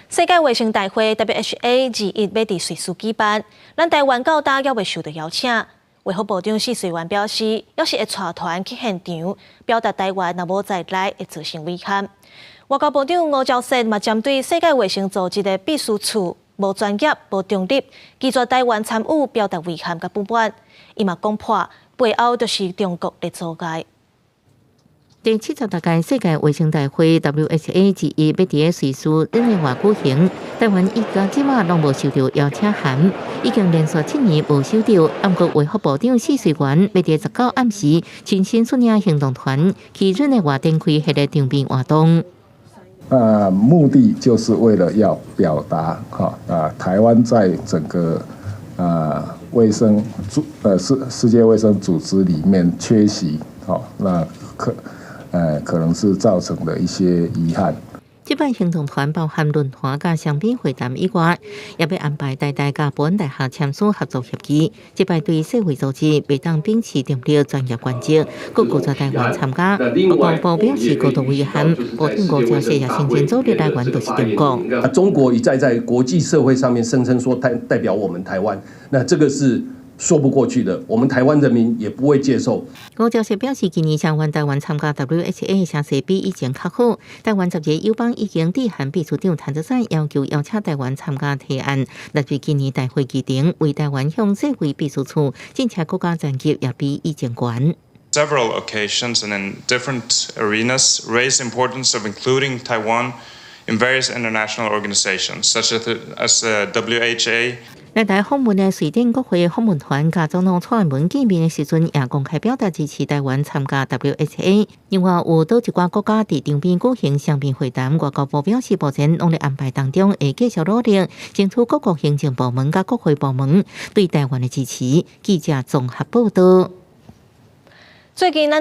世界衛生大會 WHA 21欲佇瑞士舉辦，咱台灣到今猶未受到邀請。衛福部長許瑞元表示，猶是會帶團去現場，表達台灣若無在內會造成遺憾。外交部長吳釗燮嘛針對世界衛生組織的秘書處無專業、無中立，拒絕台灣參與，表達遺憾佮不滿。伊嘛講破背後就是中國咧阻礙。第76屆世界衛生大會 WHA 21欲佇咧瑞士日內瓦舉行，台灣一到這馬攏無收到邀請函，已經連續7年無收到。毋過衛福部長許瑞元欲佇19暗時親身率領行動團去日內瓦展開彼个場邊活動。啊，目的就是為了要表達，哈啊，台灣在整個啊衛生組呃世世界衛生組織裡面缺席，好，那可能是造成的一些遺憾。這擺行動團包含論壇佮雙邊會談以外，也欲安排台大佮波恩大學簽署合作協議。這擺對世衛組織袂當秉持中立專業原則，閣拒絕台灣參加。外交部表示高度遺憾，部長吳釗燮也聲稱阻力來源就是中國。中國一再在國際社會上面聲稱說代表我們台灣，那這個是說不過去的，我們台灣人民也不會接受。吳釗燮表示，今年聲援台灣參加 WHA 聲勢比以前較好。台灣10個友邦已經致函秘書長譚德塞，要求邀請台灣參加提案。納入今年大會議程，為台灣向世衛秘書處爭取國家層級也比以前懸。 Several occasions and in different arenas raised importance of including Taiwan in various international organizations, such as the WHA. 來台訪問的瑞典國會訪問團佮總統蔡英文見面的時陣，也公開表達支持台灣參加 WHA。另外，有佗一寡國家佇場邊舉行雙邊會談，外交部表示，目前攏咧安排當中，會繼續努力爭取各國行政部門佮國會部門對台灣的支持。記者綜合報道。最近咱